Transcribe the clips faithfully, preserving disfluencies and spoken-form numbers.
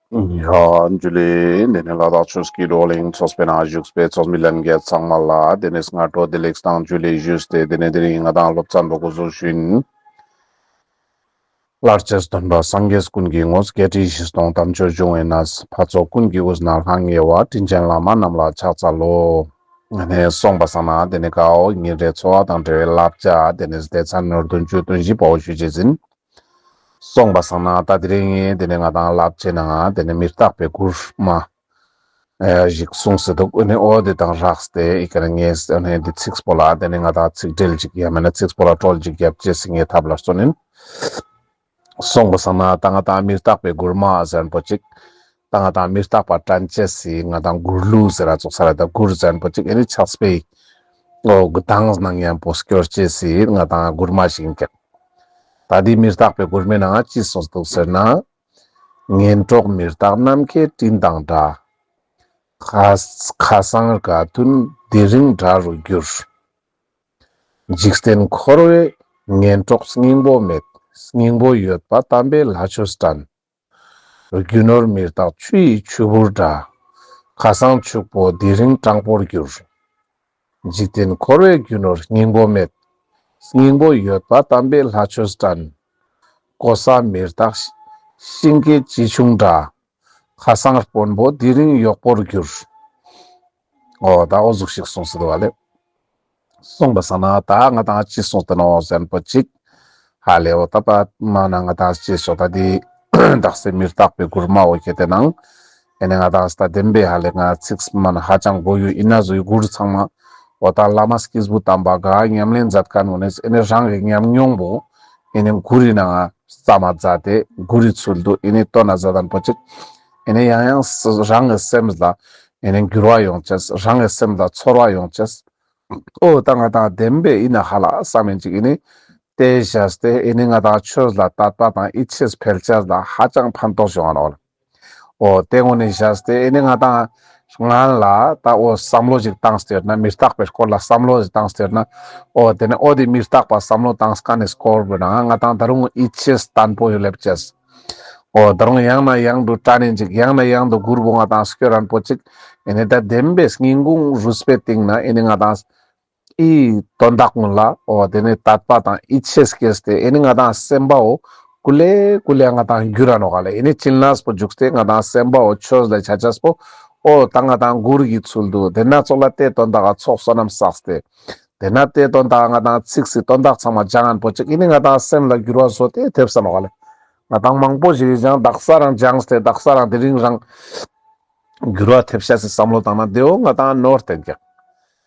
ཡ་འཇུ་ལེ། དེ་ནས་ལ་དྭགས་ཆོས་ཀྱི་བགྲོ་གླེང་ཚོགས་པའི་ནང་བཞུགས་པའི་ཚོགས་མི་ལྷན་རྒྱས་ཚང་མ་ལ་དེ་ནས་སྔ་དྲོ་བདེ་ལེགས་དང་འཇུ་ལེ་ཞུས་ཏེ། དེ་ནས་དེ་རིང་ང་དང་སློབ་ཚན་པོ་འགོ་འཛུགས་ཞུ་ཡིན། ལྷར་བཅས་སྟོན་པ་སངས་རྒྱས་ཀུན་གྱི་ངོ་བོ། བརྒྱད་ཁྲི་བཞི་སྟོང་དམ་ཆོས་འབྱུང་བའི་གནས། འཕགས་ཚོགས་ཀུན་གྱི་དབུས་ན་ལྷང་ངེ་བ། དྲིན་ཅན་བླ་མ་རྣམས་ལ་ཕྱག་འཚལ་ལོ། ཨ་ནེ་སོང་པ་སང་ན་དེ་ནས་ཀ་བོ་ཉིན་རེའི་འཚོ་བ་དང་འབྲེལ་བའི་བསླབ་བྱ་དེ་ནས་སྡེ་ཚན་ནོར་བདུན་ཅུ་དོན་བཞི་པོ་ཞུ་ཅེས་ཡིན། སོང་པ་སང་ན་ད་དེ་རིང་ངས་དེ་ནས་ང་དང་བསླབ་བྱའི་ནང་དེ་ནས་མི་རྟག་པའི་མགུར་མ་ཞིག་གསུངས་སེ་འདུག། ཨ་ནི་འོ་དེ་དང་སྦྲགས་ཏེ་ཨི་ཀ་ནས་ངས་ཨ་ནི་འདི་ཚིགས་པོ་ལ་དེ་ནས་ང་དང་ཚིག་འགྲེལ་ཅིག་ཡང་མེད་ན་ཚིགས་པོ་ལ་དཀྲོལ་ཅིག་རྒྱབ་ཅེས་སི་ངས་ཐབས་ལ་བརྩོན་ཡིན། སོང་པ་སང་ན་ད་ང་དང་མི་རྟག་པའི་མགུར་མ་ཟེར་མཁན་པོ་ཅིག། ད་ང་དང་མི་རྟག་པ་དྲན་ཅེས་སི་ང་དང་མགུར་གླུ་ཟེར་ར་ཙོགས་ས་ར་ད་མགུར་ཟེར་མཁན་པོ་ཅིག་ཨ་ནི་ཕྱག་དཔེའི་འོ་གདངས་ནང་ཡང་པོ་སྐྱོར་ཅེས་སི་ང་དང་མགུར་མ་ཞིག་ཡིན་ཀྱག། ད་འདི་མི་རྟག་པའི་མགུར་མའི་ནང་ཅི་གསུངས་འདུག་ཟེར་ན། ངན་གྲོགས་མི་རྟག་ནམ་མཁའི་སྤྲིན་དང་འདྲ། ཁ་ཁ་སང་དགའ་སྟོན་དེ་རིང་དགྲ་རུ་འགྱུར། འཇིག་རྟེན་འཁོར་བའི་ངན་གྲོགས་སྙིང་པོ་མེད། སྙིང་པོ་ཡོད་པ་དམ་པའི་ལྷ་ཆོས་དྲན། རྒྱུ་ནོར་མི་རྟག་ཆུ་ཡི་ཆུ་བུར་འདྲ། ཁ་སང་ཕྱུག་པོ་དེ་རིང་སྤྲང་པོར་འགྱུར། འཇིག་རྟེན་འཁོར་བའི་རྒྱུ་ནོར་སྙིང་པོ་མེད། སྙིང་པོ་ཡོད་པ་དམ་པའི་ལྷ་ཆོས་དྲན། གོ་ས་མི་རྟག་ཤིང་སྐྱེས་ཅི་ཆུང་འདྲ། ཁ་སང་དཔོན་པོ་དེ་རིང་གཡོག་པོར་འགྱུར། འོ་ད་འོ་ཟུག་ཞིག་གསུངས་སེ་འདུག་ག་ལེ། སོང་པ་སང་ན་ད་ང་དང་ཅི་གསུངས་ཏེ་ནོག་ཟེར་མཁན་པོ་ཅིག། ཧ་ལེ་འོ་ད་པ་མ་ན་ང་དང་ཅི་ཞོག་ད་དེ་དག་སེ་མི་རྟག་པའི་མགུར་མ་འོ་ཁྱེད་དེ་ནང་ཨེ་ནི་ང་དང་ད་བདེན་པའི་ཧ་ལེ་ང་ཚིགས་མ་ན་ཧ་ཅང་གོ་ཡུ་ཡིན་ན་བཟོ་ཡུ་མགུར་ཚང་མ་འོ་ད་བླ་མ་སྐྱེས་བུ་དམ་པ་ག་ཉམས་ལེན་མཛད་མཁན་འོ་ནས་ཨེ་ནི་རང་གི་ཉམས་མྱོང་པོ་ཨེ་ནི་མགུར་ཡི་ནང་ང་རྩ་མ་མཛད་དེ་མགུར་ཡི་ཚུལ་དུ་ཨེ་ནི་སྟོན་ན་མཛད་མཁན་པོ་ཅིག། ཨེ་ནི་ཡང་ཡང་རང་གི་སེམས་ལ་ཨེ་ནི་འགྱུར་བ་ཡོང་ཅེས། རང་གི་སེམས་ལ་ཚོར་བ་ཡོང་ཅེས། འོ་ད་ང་དང་བདེན་པའི་ཡིན་ན་ཧ་ལ་བསམ་མིན་ཅིག་ཨེ་ནི་དེ་བྱས་ཏེ་ཨེ་ནི་ང་དང་ཆོས་ལ་དད་པ་དང་ཡིད་ཆེས་འཕེལ་ཅེས་ལ་ཧ་ཅང་ཕན་ཐོགས་བྱུང་བ་ནོག་ལེ། འོ་དེ་ངོ་ནས་བྱས་ཏེ་ཨེ་ནི་ང་དང་སྔན་ལ་ད་འོ་བསམ་བློ་ཅིག་བཏང་སྟེ་ཡོད་ན་མི་རྟག་པའི་སྐོར་ལ་བསམ་བློ་ཅིག་བཏང་སྟེ་ཡོད་ན་འོ་དེ་ནི་འོ་དེ་མི་རྟག་པ་བསམ་བློ་བཏང་སྐབས་ནས་སྐོར་བུ་ན་ང་དང་ད་རུང་ཡིད་ཆེས་བརྟན་པོ་ཡོད་ལེབ་ཅེས། འོ་ད་རུང་ཡང་ན་ཡང་དུ་དྲན་ཡིན་ཅིག་ཡང་ན་ཡང་དུ་མགུར་བོ་ང་དང་སྐྱོར་རན་པོ་ཅིག་ཨེ་ནི་ད་བདེན་པའི་སྙིང་ཁུང་རུས་པའི་གཏིང་ན་ཨེ་ནི་ང་དང་ཨི་དོན་དག་ཀུན་ལ་འོ་དེ་ནི་དད་པ་དང་ཡིད་ཆེས་སྐྱེས་ཏེ་ཨེ་ནི་ང་དང་སེམས་པའོ་ཀུ་ལེ་ཀུ་ལེ་ང་དང་འགྱུར་ར་ནོག་ག་ལེ། ཨེ་ནི་བྱིན་རླབས་པོ་འཇུག་སྟེ་ང་དང་སེམས་པའོ་ཆོས་ལ་ཆ་ཆས་པོ་འོ་ད་ང་དང་མགུར་གྱི་ཚུལ་དུ་དེ་ན་ཙོགས་ལ་དེ་དོན་དག་ག་ཚོགས་བསོད་ནམས་བསགས་ཏེ་དེ་ན་དེ་དོན་དག་ང་དང་ཚིག་སི་དོན་དག་ཚང་མ་སྦྱང་ངན་པོ་ཅིག་ཨེ་ནི་ང་དང་སེམས་ལ་འགྱུར་བ་བཟོ་སྟེ་ཐེབས་ས་ནོག་ག་ལེ། ང་དང་མང་པོ་ཞིག་གིས་ཀྱང་དག་ས་རང་སྦྱངས་ཏེ་དག་ས་རང་དེ་རིང་རང་འགྱུར་བ་ཐེབས་ཤེས་སི་བསམ་བློ་བཏང་ན་དེའོ་ང་དང་ནོར་ཏེ་ཀྱག།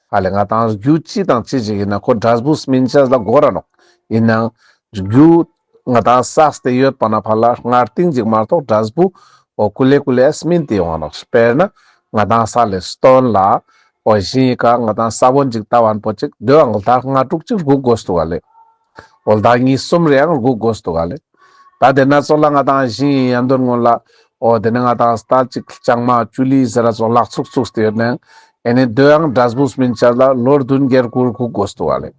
ཧ་ལེ་ང་དང་རྒྱུ་ཅི་དང་ཅི་ཞིག་ཡིན་ན་ཁོ་འབྲས་བུ་སྨིན་ཅེས་ལ་དགོས་ར་ནོག། ཡིན་ནའང་རྒྱུ་ང་དང་བསགས་ཏེ་ཡོད་པ་ན་ཕར་ལ་སྔར་རྟིང་ཅིག་མ་གཏོགས་འབྲས་བུ་འོ་ཀུ་ལེ་ཀུ་ལེ་སྨིན་ཏེ་ཡོང་ང་ནོག། དཔེར་ན་ང་དང་ས་ལེ་སྟོན་ལ་འོ་ཞིང་ངི་ཀ་ང་དང་ས་བོན་ཅིག་བཏབ་པ་ན་པོ་ཅིག་དེའང་ལྡག་ལྔ་དྲུག་ཅིག་སྒུག་དགོས་འདུག་ག་ལེ། འོ་ལྡག་གཉིས་གསུམ་རེའང་སྒུག་དགོས་འདུག་ག་ལེ། ད་དེ་ན་ཙོགས་ལ་ང་དང་ཞིང་ངི་ཡན་དོན་ངོ་ལ་འོ་དེ་ནི་ང་དང་ས་ལ་ཅིག་ལྕང་མ་ཅུ་ལི་ཟེར་ར་ཙོགས་ལག་ཚུགས་ཚུགས་ཏེ་ཡོད་ནའང་ཨེ་ནི་དེའང་འབྲས་བུ་སྨིན་ཅེས་ལ་ལོ་བདུན་བརྒྱད་དགུ་སྒུག་དགོས་འདུག་ག་ལེ།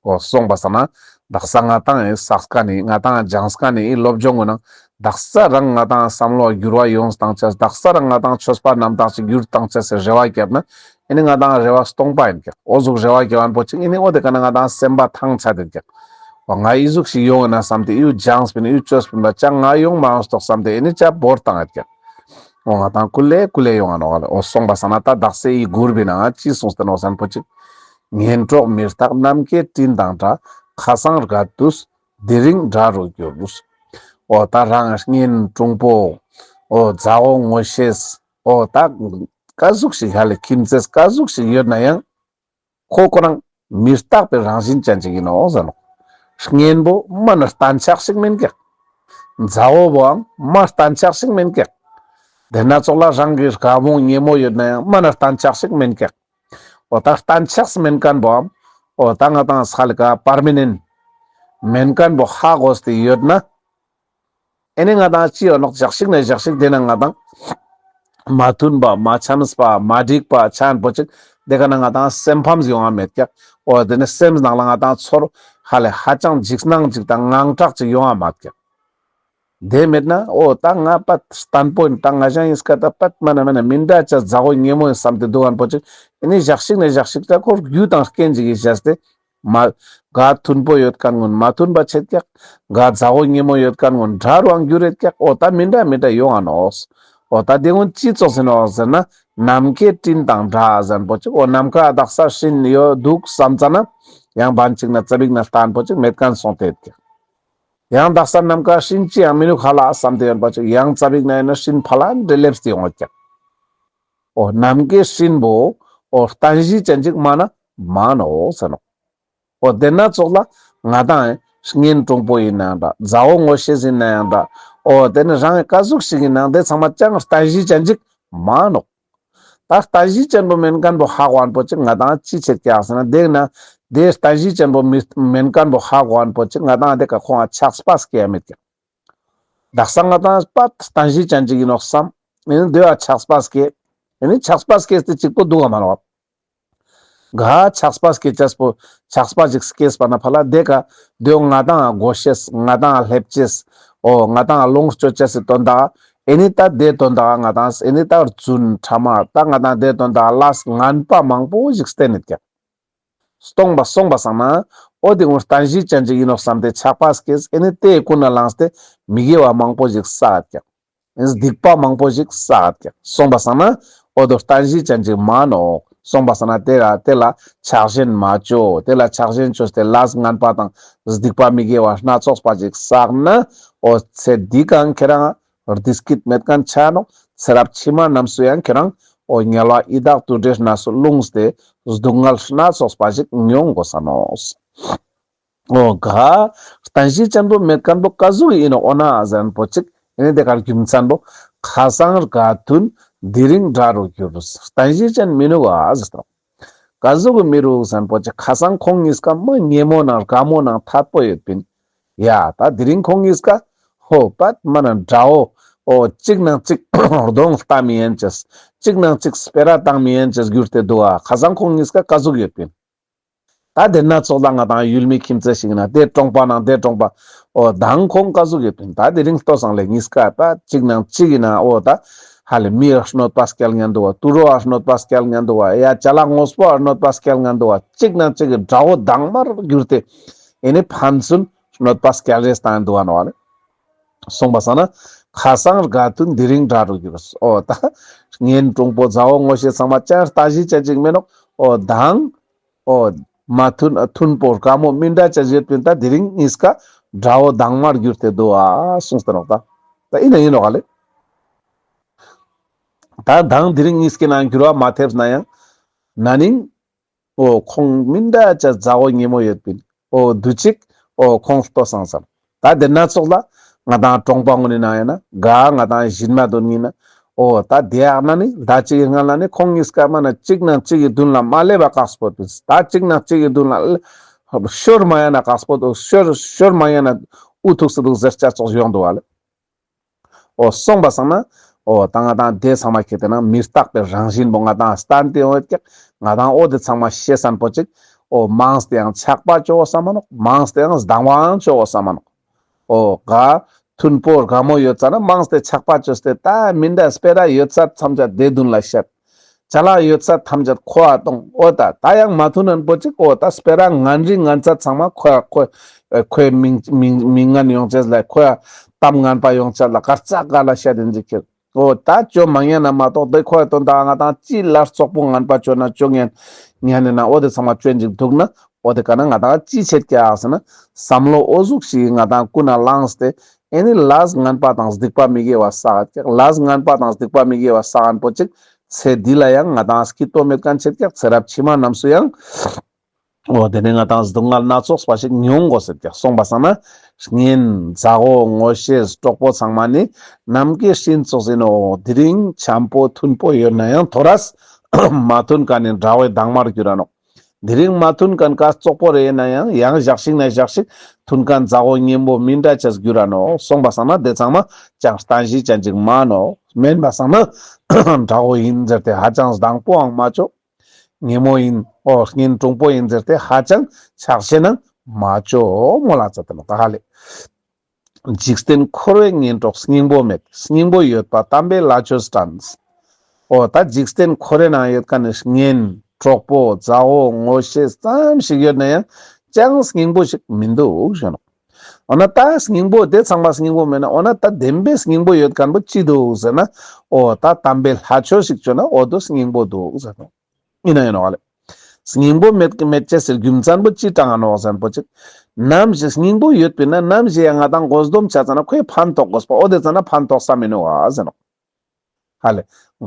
འོ་སོང་པ་སང་ན་དག་ས་ང་དང་ངི་བསགས་མཁན་ནི་ང་དང་སྦྱངས་མཁན་ནི་ཨི་སློབ་སྦྱོང་ངི་ནང་དག་ས་རང་ང་དང་བསམ་བློ་འགྱུར་བ་ཡོང་བཏང་ཅེས། དག་ས་རང་ང་དང་ཆོས་པ་རྣམ་དག་ཅིག་འགྱུར་བཏང་ཅེས་སི་རེ་བ་བརྒྱབ་ན་ཨེ་ནི་ང་དང་རེ་བ་སྟོང་པ་ཡིན་ཀྱག། འོ་ཟུག་རེ་བ་བརྒྱབ་པ་ན་པོ་ཅིག་ཨེ་ནི་འོ་དེ་ཀ་ན་ང་དང་སེམས་པ་ཐང་ཆད་དེ་ཀྱག། འོ་ང་ཨི་ཟུག་ཞིག་ཡོང་ངེ་ན་བསམ་སྟེ་ཨི་སྦྱངས་པིན་ཨི་ཆོས་པིན་པ་ཅང་ང་ཡོང་མ་ཡོང་ཏོག་བསམ་སྟེ་ཨེ་ནི་ཅ་བོར་བཏང་ངེ་ཀྱག། འོ་ང་དང་ཀུ་ལེ་ཀུ་ལེ་ཡོང་ང་ནོག་ག་ལེ། འོ་སོང་པ་སང་ན་ད་དག་ས་ཨི་མགུར་བོའི་ནང་ང་ཅི་གསུངས་ཏེ་ནོག་ཟེར་ན་པོ་ཅིག། ངན་གྲོགས་མི་རྟག་ནམ་མཁའི་སྤྲིན་དང་འདྲ། ཁ་སང་དགའ་དུས་དེ་རིང་དགྲ་རུ་འགྱུར། འོ་ད་རང་གཉེན་དྲུང་པོ་འོ་མཛའ་བོ་ངོ་ཤེས་འོ་ད་ཀ་ཟུག་ཞིག་ཧ་ལེ་ཁྱིམ་མཚེས་ཀ་ཟུག་ཞིག་ཡོད་ནའང་ཁོ་ཁོ་རང་མི་རྟག་པའི་རང་བཞིན་ཅན་ཅིག་ཡིན་ནོག་ཟེར་ནོག། གཉེན་པོ་མ་ན་གཏན་ཆགས་ཤིག་མིན་ཀྱག། མཛའ་བོ་བོའང་མ་གཏན་ཆགས་ཤིག་མིན་ཀྱག། དེ་ན་ཙོགས་ལ་རང་གི་དགའ་མོ་ཉེ་མོ་ཡོད་ནའང་མ་ན་གཏན་ཆགས་ཤིག་མིན་ཀྱག། འོ་ད་གཏན་ཆགས་མེན་མཁན་པོའམ་འོ་ད་ང་དང་ས་ལ་ཀ་པར་མི་ནེན་མེན་མཁན་པོ་ཧ་གོ་སྟེ་ཡོད་ན་ཨེ་ནི་ང་དང་ཅི་ཡོད་ནོག་ཞག་ཞིག་ནས་ཞག་ཞིག་དེ་ན་ང་དང་མ་མཐུན་པ་མ་འཆམས་པ་མ་འགྲིག་པ་ཆ་ཡིན་པོ་ཅིག་དེ་ཀ་ན་ང་དང་སེམས་ཕམ་ཡོང་ང་མེད་ཀྱག། འོ་དེ་ནི་སེམས་ནང་ལ་ང་དང་ཚོར་ཧ་ལེ་ཧ་ཅང་འཇིགས་སྣང་ཅིག་དང་དངངས་སྐྲག་ཅིག་ཡོང་ང་མེད་ཀྱག། དེ་མེད་ན་འོ་ད་ང་པད་བརྟན་པོ་ཡིན། ད་ང་ཞང་ཡིན་སྐད་ད་པད་མ་ན་མ་ན་མི་འདྲ་ཅེས་མཛའ་བོ་ཉེ་མོ་ཡིན་བསམ་སྟེ་འདུག་མཁན་པོ་ཅིག་ཨེ་ནི་ཞག་ཞིག་ན་ཞག་ཞིག་ད་ཁོར་རྒྱུ་དང་རྐྱེན་ཅིག་གིས་བྱས་ཏེ་མ་ག་མཐུན་པོ་ཡོད་མཁན་ཀུན་མ་མཐུན་པ་ཆེད་ཀྱག། ག་མཛའ་བོ་ཉེ་མོ་ཡོད་མཁན་ཀུན་དགྲ་རུའང་འགྱུར་ཡོད་ཀྱག། འོ་ད་མི་འདྲ་མི་འདྲ་ཡོང་ང་ནོག། འོ་ད་དེ་ཀུན་ཅི་ཙོགས་ཡིན་ནོག་ཟེར་ན་ནམ་མཁའི་སྤྲིན་དང་འདྲ་ཟེར་མཁན་པོ་ཅིག། འོ་ནམ་མཁའ་དག་ས་སྤྲིན་ཡོད་འདུག་བསམ་ཙ་ན་ཡང་བན་ཅིག་ན་ཙ་པིག་ན་བརྟན་པོ་ཅིག་མེད་མཁན་སོང་སྟེ་ཡོད་ཀྱག། ཡང་དག་ས་ནམ་མཁའ་སྤྲིན་ཅི་ཡང་མི་འདུག་ཧ་ལ་བསམ་སྟེ་ཡོད་པ་ཅིག། ཡང་ཙ་པིག་ན་ཡིན་ན་སྤྲིན་ཕ་ལ་འདྲེ་ལེབས་ཏེ་ཡོང་ཡོད་ཀྱག། འོ་ནམ་མཁའི་སྤྲིན་པོ་འོ་རྟེན་གཞི་ཅན་ཅིག་མ་ན་མ་ནོག་ཟེར་ནོག། འོ་དེ་ན་ཙོགས་ལ་ང་དང་གཉེན་དྲུང་པོ་ཡིན་ནའང་འདྲ། མཛའ་བོ་ངོ་ཤེས་ཡིན་ནའང་འདྲ། འོ་དེ་ནི་རང་གི་ཀ་ཟུག་ཞིག་ཡིན་ནའང་དེ་ཚང་མ་ཅང་རྟེན་གཞི་ཅན་ཅིག་མ་ནོག། ད་རྟེན་གཞི་ཅན་པོ་མེན་མཁན་པོ་ཧ་གོ་མཁན་པོ་ཅིག་ང་དང་ཅི་ཆེད་ཀྱག་ཟེར་ན་དེ་ན་དེ་རྟེན་གཞི་ཅན་པོ་མི་མེན་མཁན་པོ་ཧ་གོ་མཁན་པོ་ཅིག་ང་དང་དེ་ཀ་ཁོང་ང་ཆགས་པ་སྐྱེ་ཡ་མེད་ཀྱག། དག་ས་ང་དང་པད་རྟེན་གཞི་ཅན་ཅིག་ཡིན་ནོག་བསམ། ཨེ་ནི་དེ་བ་ཆགས་པ་སྐྱེ། ཨེ་ནི་ཆགས་པ་སྐྱེས་ཏེ་གཅིག་པོ་འདུག་ག་མ་ནོག། ག་ཆགས་པ་སྐྱེ་ཅེས་པོ་ཆགས་པ་ཅིག་སྐྱེས་པ་ན་ཕ་ལ་དེ་ཀ་དེ་ང་དང་ང་གོ་ཤེས་ང་དང་ང་སླེབས་ཅེས་འོ་ང་དང་ང་ལོངས་སྤྱོད་ཅེས་སི་དོན་དག་ཨེ་ནི་ད་དེ་དོན་དག་ང་དང་ཨེ་ནི་ད་རྫུན་ཕྲ་མ་ད་ང་དང་དེ་དོན་དག་ལས་ངན་པ་མང་པོ་ཞིག་བསྟན་ནི་ཀྱག། སོང་པ་སོང་པ་སང་ན་འོ་དེ་ཀུན་རྟེན་གཞི་ཅན་ཅིག་ཡིན་ནོག་བསམ་སྟེ་ཆགས་པ་སྐྱེས། ཨེ་ནི་དེ་ཀུན་ན་ལངས་ཏེ་མི་དགེ་བ་མང་པོ་ཞིག་བསགས་ཀྱག། སྡིག་པ་མང་པོ་ཞིག་བསགས་ཀྱག། སོང་པ་སང་ན་འོ་དོ་རྟེན་གཞི་ཅན་ཅིག་མ་ནོག། སོང་པ་སང་ན་དེ་ལ་དེ་ལ་ཆགས་ཞེན་མ་ཅོ། དེ་ལ་ཆགས་ཞེན་ཅོས་ཏེ་ལས་ངན་པ་དང་སྡིག་པ་མི་དགེ་བ་སྣ་ཚོགས་པ་ཅིག་བསགས་ན་འོ་ཚེ་འདི་ཀ་ཁྱེད་རང་བདེ་སྐྱིད་མེད་མཁན་ཆ་ནོག། ཚེ་རབས་ཕྱི་མ་རྣམས་སུ་ཡང་ཁྱེད་རང་འོ་དམྱལ་བ་ཡི་དྭགས་དུད་འགྲོའི་གནས་སུ་ལྷུང་སྟེ་སྡུག་བསྔལ་སྣ་ཚོགས་པ་ཞིག་མྱོང་དགོས་ས་ནོག། འོ་ག་རྟེན་གཞི་ཅན་པོ་མེད་མཁན་པོ་ཀ་ཟུག་ཡིན་ནོག་འོ་ན་ཟེར་མཁན་པོ་ཅིག། ཨེ་ནི་དེ་ཀ་རྒྱུ་མཚན་པོ་ཁ་སང་དགའ་མཐུན་དེ་རིང་དགྲ་རུ་གྱུར། རྟེན་གཞི་ཅན་མི་ནུག་ག་ཟེར་ཏོ། ཀ་ཟུག་གི་མི་རུག་ཟེར་མཁན་པོ་ཅིག། ཁ་སང་ཁོང་གཉིས་ཀ་མི་ཉེ་མོ་ནང་དགའ་མོ་ནང་ཐད་པོ་ཡོད་པིན། ཡ་ད་དེ་རིང་ཁོང་གཉིས་ཀ་ཧོ་པད་མ་ན་དགྲ་བོ་འོ་གཅིག་ནང་གཅིག་གདོང་ལྟ་མི་ཉན་ཅེས། གཅིག་ནང་གཅིག་སྤེ་ར་བཏང་མི་ཉན་ཅེས་གྱུར་ཏེ་འདུག་ག། ཁ་སང་ཁོང་གཉིས་ཀ་ཀ་ཟུག་ཡོད་པིན། ད་དེ་ན་ཙོགས་ལ་ང་དང་ཡུལ་མི་ཁྱིམ་མཚེས་ཤིག་ན་དེ་གྲོང་པ་ནང་དེ་གྲོང་པ་འོ་དང་ཁོང་ཀ་ཟུག་ཡོད་པིན། ད་དེ་རིང་ལྟོས་སང་ལེ་གཉིས་ཀ་ད་གཅིག་ནང་གཅིག་ཡིན་ན་འོ་ད་ཧ་ལེ་མི་ཡ་གནོད་པ་སྐྱལ་ཉན་འདུག་ག། དུད་འགྲོ་ཡ་གནོད་པ་སྐྱལ་ཉན་འདུག་ག། ཡ་ཅ་ལག་དངོས་པོ་ཡ་གནོད་པ་སྐྱལ་ཉན་འདུག་ག། གཅིག་ནང་གཅིག་གི་དགྲ་བོ་དང་མར་གྱུར་ཏེ་ཨེ་ནི་ཕན་ཚུན་གནོད་པ་སྐྱལ་རེས་བཏང་འདུག་ག་ནོག་ལེ། སོང་པ་སང་ན་ཁ་སང་དགའ་མཐུན་དེ་རིང་དགྲ་རུ་གྱུར། འོ་ད་གཉེན་དྲུང་པོ་མཛའ་བོ་ངོ་ཤེས་ཚང་མ་ཅང་རྟེན་གཞི་ཅན་ཅིག་མེན་ནོག། འོ་དང་འོ་མ་མཐུན་མཐུན་པོ་དགའ་མོ་མི་འདྲ་ཅན་ཡོད་པིན། ད་དེ་རིང་གཉིས་ཀ་དགྲ་བོ་དང་མར་གྱུར་ཏེ་འདུག་ག་གསུངས་ཏེ་ནོག། ད་ད་ཡིན་ན་ཡིན་ནོག་ག་ལེ། ད་དང་དེ་རིང་གཉིས་ཀའི་ནང་འགྱུར་བ་མ་ཐེབས་ན་ཡང་ན་ནིང་འོ་ཁོང་མི་འདྲ་ཅན་མཛའ་བོ་ཉེ་མོ་ཡོད་པིན། འོ་དུ་ཅིག་འོ་ཁོང་ལྟོས་སང་ཟེར། ད་དེ་ན་ཙོགས་ལ་ང་དང་གྲོང་པ་ངོ་ནི་ན་ཡིན་ན་ག་ང་དང་གཞིས་མ་དོན་ཡིན་ན་འོ་ད་དེ་ཡག་ན་ནི་ཟླ་གཅིག་གི་སྔ་ལ་ནི་ཁོང་གཉིས་ཀ་མ་ན་གཅིག་ནང་གཅིག་གི་མདུན་ལ་མ་སླེབས་པ་དཀགས་པོ་དུས། ད་གཅིག་ནང་གཅིག་གི་མདུན་ལ་ཤོར་མ་ཡིན་ན་དཀགས་པོ་དུས། ཤོར་ཤོར་མ་ཡིན་ན་འུ་ཐུག་སི་འདུག་ཟེར་ཅེས་ཙོགས་ཡོང་འདུག་ག་ལེ། འོ་སོང་པ་སང་ན་འོ་ད་ང་དང་དེ་ཚང་མ་ཁྱེད་དེ་ན་མི་རྟག་པའི་རང་བཞིན་པོ་ང་དང་སྟན་ཏེ་ཡོང་ཡོད་ཀྱག། ང་དང་འོ་དེ་ཚང་མ་ཤེས་སན་པོ་ཅིག། འོ་མངས་ཏེ་ཡང་ཆགས་པ་ཅོ་བོ་ས་མ་ནོག། མངས་ཏེ་ཡང་སྡང་བའང་ཅོ་བོ་ས་མ་ནོག། འོ་ག་མཐུན་པོ་དགའ་མོ་ཡོད་ཙ་ན་མངས་ཏེ་ཆགས་པ་ཅོས་ཏེ་ད་མི་འདྲ་སྤེ་ར་ཡོད་ཚད་ཐམས་ཅད་དེ་མདུན་ལ་བཤད། ཅ་ལག་ཡོད་ཚད་ཐམས་ཅད་ཁོ་ཨ་གཏོང་། འོ་ད་ད་ཡང་མ་མཐུན་ནན་པོ་ཅིག། འོ་ད་སྤེ་ར་ངན་རི་ངན་ཚད་ཚང་མ་ཁོ་ཨ་ཁོའི་མིང་མིང་མིང་ངན་ཡོང་ཅེས་ལ་ཁོ་ཨ་གཏམ་ངན་པ་ཡོང་ཅེས་ལ་གར་ཙག་ག་ལ་བཤད་དེ་འཇིག་ཁྱེར། འོ་ད་ཅོ་མ་ཉན་ན་མ་གཏོགས་དེ་ཁོ་ཨ་དོན་དག་ང་དང་ཅི་ལ་རྩོག་པོ་ངན་པ་ཅོ་ན་ཅོ་ཉན་ཉན་ནི་ན་འོ་དེ་ཚང་མ་ཅོ་འཇིག་འདུག་ན་འོ་དེ་ཀ་ན་ང་དང་ཅི་བྱེད་ཀྱག་ཟེར་ན་བསམ་བློ་འོ་ཟུག་ཞིག་ང་དང་ཀུན་ན་བླངས་ཏེ་ཨེ་ནི་ལས་ངན་པ་དང་སྡིག་པ་མི་དགེ་བ་བསགས་ཀྱག། ལས་ངན་པ་དང་སྡིག་པ་མི་དགེ་བ་བསགས་ཨན་པོ་ཅིག། ཚེ་འདི་ལ་ཡང་ང་དང་སྐྱིད་པོ་མེད་མཁན་ཆེད་ཀྱག། ཚེ་རབས་ཕྱི་མ་རྣམས་སུ་ཡང་འོ་དེ་ནས་ང་དང་སྡུག་བསྔལ་སྣ་ཚོགས་པ་ཞིག་མྱོང་དགོས་ཟེར་ཀྱག། སོང་པ་སང་ན་གཉེན་མཛའ་བོ་ངོ་ཤེས་གྲོགས་པོ་ཚང་མ་ནི་ནམ་མཁའི་སྤྲིན་ཚོགས་ཡིན་ནོ། དེ་རིང་འཆམ་པོ་མཐུན་པོ་ཡོད་ན་ཡང་ཐོ་རས་མ་མཐུན་མཁན་ནི་དགྲ་བོའི་དྭངས་མར་གྱུར་ར་ནོག། དེ་རིང་མ་མཐུན་མཁན་ཀ་བཙོག་པོ་རེ་ཡིན་ན་ཡང་ཡང་ཞག་ཞིག་ན་ཞག་ཞིག་མཐུན་མཁན་མཛའ་བོ་གཉེན་པོ་མི་འདྲ་ཅེས་གྱུར་ར་ནོག། སོང་པ་སང་ན་དེ་ཚང་མ་ཅང་རྟེན་གཞི་ཅན་ཅིག་མ་ནོག། མེན་པ་སང་ན་དགྲ་བོ་ཡིན་ཟེར་ཏེ་ཧ་ཅང་སྡང་པོའང་མ་ཅོ། ཉེ་མོ་ཡིན་འོ་གཉེན་དྲུང་པོ་ཡིན་ཟེར་ཏེ་ཧ་ཅང་ཆགས་ཞེན་ནང་མ་ཅོ་མོ་ལ་ཙ་ཏེ་ནོག་ད་ཧ་ལེ། འཇིག་རྟེན་འཁོར་བའི་གཉེན་གྲོགས་སྙིང་པོ་མེད། སྙིང་པོ་ཡོད་པ་དམ་པའི་ལྷ་ཆོས་དྲན། འོ་ད་འཇིག་རྟེན་འཁོར་བའི་ནང་ཡོད་མཁན་ནི་གཉེན་གྲོགས་པོ་མཛའ་བོ་ངོ་ཤེས་ཙམ་ཞིག་ཡོད་ན་ཡང་ཅང་སྙིང་པོ་ཞིག་མི་འདུག་ཞུ་ནོག། འོ་ན་ད་སྙིང་པོ་དེ་ཚང་མ་སྙིང་པོ་མེད་ན་འོ་ན་ད་བདེན་པའི་སྙིང་པོ་ཡོད་མཁན་པོ་ཅི་འདུག་ཟེར་ན། འོ་ད་དམ་པའི་ལྷ་ཆོས་ཤིག་བཅོས་ན་འོ་དོ་སྙིང་པོ་འདུག་ཟེར་ནོག། ཨིན་ན་ཨིན་ནོག་ལེ། སྙིང་པོ་མེད་མེད་ཅེས་ཟེར་རྒྱུ་མཚན་པོ་ཅི་དྲངས་ནོག་ཟེར་ན་པོ་ཅིག། ནམ་ཞིག་སྙིང་པོ་ཡོད་པས་ན་ནམ་ཞིག་ཡང་ང་དང་དགོས་འདོམས་ཆ་ཙ་ན་ཁོའི་ཕན་ཐོགས་དགོས་པ། འོ་དེ་ཙ་ན་ཕན་ཐོགས་ས་མི་ནུག་ཨ་ཟེར་ནོག། ཧ་ལེ།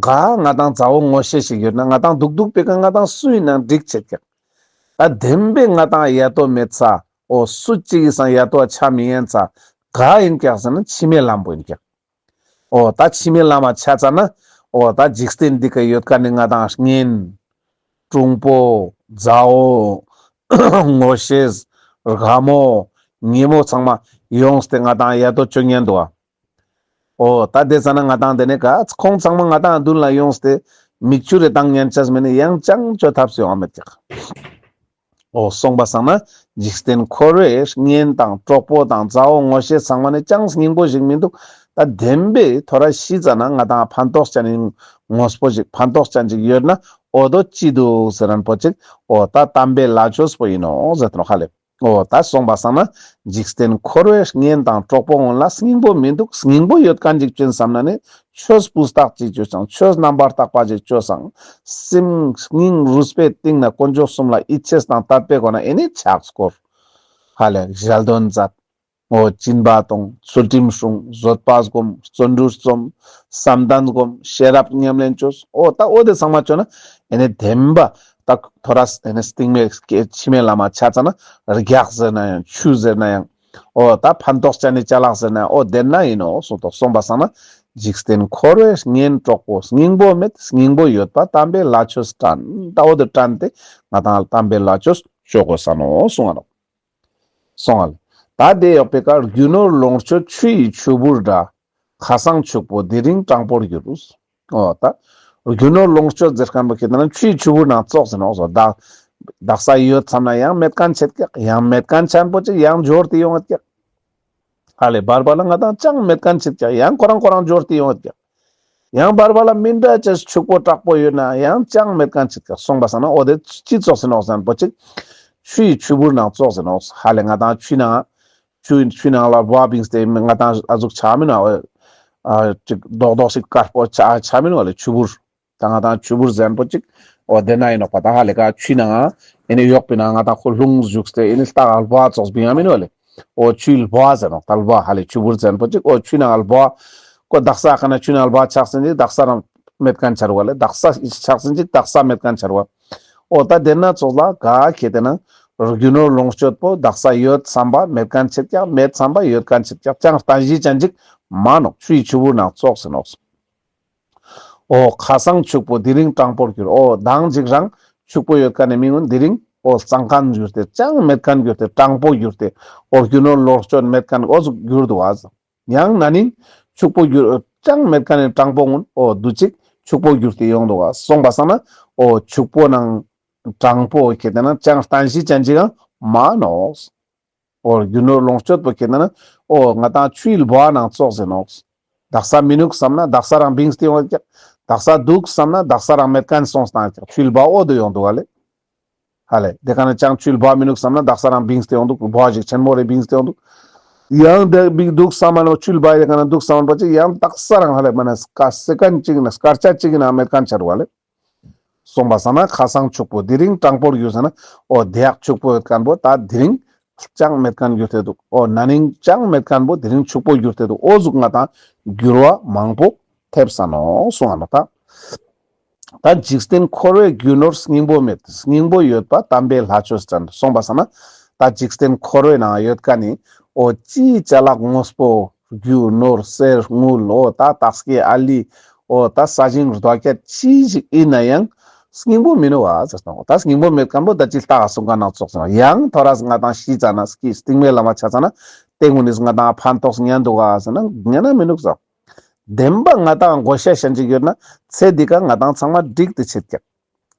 ག་ང་དང་མཛའ་བོ་ངོ་ཤེས་ཤིག་ཡོད་ན་ང་དང་སྡུག་སྡུག་པའི་ཀ་ང་དང་སུ་ཡིན་ནའང་འགྲིག་ཆེད་ཀྱག། ད་བདེན་པའི་ང་དང་ཡ་ཏོ་མེད་ས། འོ་སུ་གཅིག་གི་སང་ཡ་ཏོ་ཆ་མི་ཉན་ས། ག་ཡིན་ཀྱག་ཟེར་ན་ཕྱི་མའི་ལམ་པོ་ཡིན་ཀྱག། འོ་ད་ཕྱི་མའི་ལམ་མ་ཆ་ཙ་ན། འོ་ད་འཇིག་རྟེན་འདི་ཀ་ཡོད་མཁན་ནི་ང་དང་གཉེན། གྲོགས་པོ། མཛའ་བོ། ངོ་ཤེས། དགའ་མོ། ཉེ་མོ་ཚང་མ་ཡོངས་ཏེ་ང་དང་ཡ་ཏོ་བཅོ་ཉན་འདུག་ཨ། འོ་ད་དེ་ཙ་ན་ང་དང་དེ་ནས་ག་ཁོང་ཚང་མ་ང་དང་མདུན་ལ་ཡོངས་ཏེ་མིག་ཆུ་རེ་བཏང་ཉན་ཆ་མེད་ན་ཡང་ཅང་བཅོ་ཐབས་སུ་ཡོང་བ་མེད་ཀྱག། འོ་སོང་པ་སང་ན་འཇིག་རྟེན་འཁོར་བའི་གཉེན་དང་གྲོགས་པོ་དང་མཛའ་བོ་ངོ་ཤེས་ཚང་མ་ནི་ཅང་སྙིང་པོ་ཞིག་མི་འདུག། ད་བདེན་པའི་ཐོ་རེ་ཤི་ཙ་ན་ང་དང་ཕན་ཐོགས་ཅན་ནི་དངོས་པོ་ཞིག་ཕན་ཐོགས་ཅན་ཞིག་ཡོད་ན་འོ་དོ་ཅི་འདུག་ཟེར་ན་པོ་ཅིག། འོ་ད་དམ་པའི་ལྷ་ཆོས་པོ་ཡིན་ནོག་ཟེར་ཏེ་ནོག་ཧ་ལེ། འོ་ད་སོང་པ་སང་ན་འཇིག་རྟེན་འཁོར་བའི་གཉེན་དང་གྲོགས་པོ་ཀུན་ལ་སྙིང་པོ་མི་འདུག། སྙིང་པོ་ཡོད་མཁན་ཅིག་བཅོ་ཡིན་བསམ་ན་ནི་ཆོས་སྤུས་དག་ཅིག་བཅོས་ཤིང་ཆོས་རྣམ་པར་དག་པ་ཅིག་བཅོས་ཤིང་སེམས་སྙིང་རུས་པའི་གཏིང་ན་དཀོན་མཆོག་གསུམ་ལ་ཡིད་ཆེས་དང་དད་པའི་སྒོ་ནས་ཨེ་ནི་ཕྱག་སྐོར། ཧ་ལེ་ཞལ་འདོན་མཛད། འོ་སྦྱིན་པ་གཏོང་། ཚུལ་ཁྲིམས་སྲུང་། བཟོད་པ་སྒོམ། བརྩོན་འགྲུས་རྩོམ། བསམ་གཏན་སྒོམ། ཤེས་རབ་ཉམས་ལེན་བཅོས། འོ་ད་འོ་དེ་ཚང་མ་བཅོས་ན་ཨེ་ནི་བདེན་པ་ད་ཐོ་རེ་ཨེ་ནི་སྟིང་མའི་ཕྱི་མའི་ལམ་མ་ཆ་ཙ་ན་རྒྱགས་ཟེར་ན་ཡང་ཆུ་ཟེར་ན་ཡང་། འོ་ད་ཕན་ཐོགས་ཅན་ནི་ཅ་ལག་ཟེར་ན་འོ་དེ་ན་ཡིན་ནོག་གསུངས་ཏོག། སོང་པ་སང་ན་འཇིག་རྟེན་འཁོར་བའི་གཉེན་གྲོགས་པོ་སྙིང་པོ་མེད། སྙིང་པོ་ཡོད་པ་དམ་པའི་ལྷ་ཆོས་དྲན། ད་འོ་དེ་དྲན་ཏེ་ང་དང་དམ་པའི་ལྷ་ཆོས་བཅོ་དགོས་ས་ནོག་གསུངས་ནོག། སོང་ཨ་ལེ། ད་དེ་ཡོག་པའི་ཀ་རྒྱུ་ནོར་ལོངས་སྤྱོད་ཆུ་ཡི་ཆུ་བུར་འདྲ། ཁ་སང་ཕྱུག་པོ་དེ་རིང་སྤྲང་པོར་གྱུར། འོ་ད། རྒྱུ་ནོར་ལོངས་སྤྱོད་ཟེར་མཁན་པོ་ཁྱེད་ན་ཆུ་ཡི་ཆུ་བུར་ནང་ཙོགས་ཟེར་ནོག་སོ། ད་དག་ས་ཡོད་བསམ་ན་ཡང་མེད་མཁན་ཆེད་ཀྱག། ཡང་མེད་མཁན་ཆེན་པོ་ཅིག་ཡང་འབྱོར་ཏེ་ཡོང་ངད་ཀྱག། ཧ་ལེ་བར་བར་ལ་ང་དང་ཅང་མེད་མཁན་ཆེད་ཀྱག། ཡང་ཁོ་རང་ཁོ་རང་འབྱོར་ཏེ་ཡོང་ངད་ཀྱག། ཡང་བར་བར་ལ་མི་འདྲ་ཅེས་ཕྱུག་པོ་དྲག་པོ་ཡོད་ན་ཡང་ཅང་མེད་མཁན་ཆེད་ཀྱག། སོང་པ་སང་ན་འོ་དེ་ཅི་ཙོགས་ཟེར་ནོག་ཟེར་ན་པོ་ཅིག། ཆུ་ཡི་ཆུ་བུར་ནང་ཙོགས་ཟེར་ནོག། ཧ་ལེ་ང་དང་ཆུའི་ནང་ཆུ་ཆུའི་ནང་ལ་བ་བིངས་ཏེ་ང་དང་ཨ་ཟུག་ཆ་མིན་ནོག། ཨ་ཅིག་རྡོག་རྡོག་ཞིག་དཀར་པོ་ཆ་ཆ་མིན་ནོག་ལེ་ཆུ་བུར། ད་ང་དང་ཆུ་བུར་ཟེར་མཁན་པོ་ཅིག། འོ་དེ་ན་ཡིན་ནོག་པ། ད་ཧ་ལེ་ཀ་ཆུའི་ནང་ཨེ་ནི་ཡོག་པའི་ནང་ང་དང་ཁོ་ལྷུང་བཅུག་སྟེ་ཨེ་ནི་ལྟག་ལྦ་ཙོགས་བིང་ཡ་མིན་ནོག་ལེ། འོ་ཆུའི་ལྦ་ཟེར་ནོག། ད་ལྦ་ཧ་ལེ་ཆུ་བུར་ཟེར་མཁན་པོ་ཅིག། འོ་ཆུའི་ནང་ལྦ། ཁོ་དག་ས་ཀ་ན་ཆུའི་ནང་ལྦ་ཆགས་ཟིན་ཅིག་དག་ས་རང་མེད་མཁན་ཆ་རུག་ལེ། དག་ས་ཆགས་ཟིན་ཅིག་དག་ས་མེད་མཁན་ཆ་རུག། འོ་ད་དེ་ན་ཙོགས་ལ་ག་ཁྱེད་དེ་ན་རྒྱུ་ནོར་ལོངས་སྤྱོད་པོ་དག་ས་ཡོད་བསམ་པ་མེད་མཁན་ཆེད་ཀྱག། མེད་བསམ་པ་ཡོད་མཁན་ཆེད་ཀྱག། ཅང་བརྟན་གཞི་ཅན་ཅིག་མ་ནོག། ཆུ་ཡི་ཆུ་བུར་ནང་ཙོགས་ཟེར་ནོག། འོ་ཁ་སང་ཕྱུག་པོ་དེ་རིང་སྤྲང་པོར་གྱུར། འོ་མདང་ཅིག་རང་ཕྱུག་པོ་ཡོད་མཁན་ནི་མི་ཀུན་དེ་རིང་འོ་སྤྲང་མཁན་གྱུར་ཏེ་ཅང་མེད་མཁན་གྱུར་ཏེ་སྤྲང་པོ་གྱུར་ཏེ་འོ་རྒྱུ་ནོར་ལོངས་སྤྱོད་མེད་མཁན་འོ་ཟུག་གྱུར་འདུག་ཨ། ཡང་ན་ནིང་ཕྱུག་པོ་གྱུར་ཅང་མེད་མཁན་ནི་སྤྲང་པོ་ཀུན་འོ་དུ་ཅིག་ཕྱུག་པོ་གྱུར་ཏེ་ཡོང་འདུག་ཨ། སོང་པ་སང་ན་འོ་ཕྱུག་པོ་ནང་སྤྲང་པོ་ཁྱེད་དེ་ན་ཅང་བརྟན་གཞི་ཅན་ཅིག་ཡང་མ་ནོག། འོ་རྒྱུ་ནོར་ལོངས་སྤྱོད་པོ་ཁྱེད་དེ་ན་འོ་ང་དང་ཆུའི་ལྦ་ནང་ཙོགས་ཟེར་ནོག། དག་ས་མི་ནུག་བསམ་ན་དག་ས་རང་བིངས་ཏེ་ཡོང་ངད་ཀྱག། དག་ས་འདུག་བསམ་ན་དག་ས་རང་མེད་མཁན་སོང་སྟེ་ཡོང་ངད་ཀྱག། ཆུའི་ལྦ་འོ་དོ་ཡོང་འདུག་ཨ་ལེ། ཧ་ལེ་དེ་ཀ་ན་ཅང་ཆུའི་ལྦ་མི་ནུག་བསམ་ན་དག་ས་རང་བིངས་ཏེ་ཡོང་འདུག། ལྦ་ཞིག་ཆེན་མོ་རེ་བིངས་ཏེ་ཡོང་འདུག། ཡང་དེ་བིངས་འདུག་བསམ་ན་ཆུའི་ལྦ་དེ་ཀ་ན་འདུག་བསམ་ན་པོ་ཅིག་ཡང་དག་ས་རང་ཧ་ལེ་མ་ན་སྐར་སེ་ཀན་ཅིག་ན་སྐར་ཆ་ཅིག་ན་མེད་མཁན་ཆ་རུག་ཨ་ལེ། སོང་པ་སང་ན་ཁ་སང་ཕྱུག་པོ་དེ་རིང་སྤྲང་པོར་གྱུར་ཟེར་ན་འོ་དེ་ཡག་ཕྱུག་པོ་ཡོད་མཁན་པོ་ད་དེ་རིང་ཅང་མེད་མཁན་གྱུར་ཏེ་འདུག། འོ་ན་ནིང་ཅང་མེད་མཁན་པོ་དེ་རིང་ཕྱུག་པོ་གྱུར་ཏེ་འདུག། འོ་ཟུག་ང་དང་འགྱུར་བ་མང་པོ་ཐེབས་ས་ནོག་གསུངས་ས་ནོག། ད་ད་འཇིག་རྟེན་འཁོར་བའི་རྒྱུ་ནོར་སྙིང་པོ་མེད། སྙིང་པོ་ཡོད་པ་དམ་པའི་ལྷ་ཆོས་ཅན། སོང་པ་སང་ན་ད་འཇིག་རྟེན་འཁོར་བའི་ནང་ཡོད་མཁན་ནི་འོ་ཅི་ཅ་ལག་དངོས་པོ་རྒྱུ་ནོར་གསེར་དངུལ་འོ་ད་སྟག་སྐྱེས་ཨ་ལི་འོ་ད་ས་ཞིང་རྡོ་སྐྱ་ཅི་ཞིག་ཡིན་ན་ཡང་སྙིང་པོ་མི་ནུག་ཨ་ཟེར་སོང་། ད་སྙིང་པོ་མེད་མཁན་པོ་ད་ཅི་ལྟ་ག་གསུང་མཁན་ནང་ཙོགས་ཟེར་ན་ཡང་ཐོ་རས་ང་དང་ཤི་ཙ་ན་སྐྱིད་སྟིང་མའི་ལམ་མ་ཆ་ཙ་ན་དེ་ཀུན་ནི་ང་དང་ཕན་ཐོགས་ཉན་འདུག་ག་ཟེར་ན་ཉན་ན་མི་ནུག་ཟེར། བདེན་པ་ང་དང་དགོས་ཤེས་ཅན་ཅིག་ཡོད་ན་ཚེ་འདི་ཀ་ང་དང་ཚང་མ་འགྲིག་སྟེ་ཆེད་ཀྱག།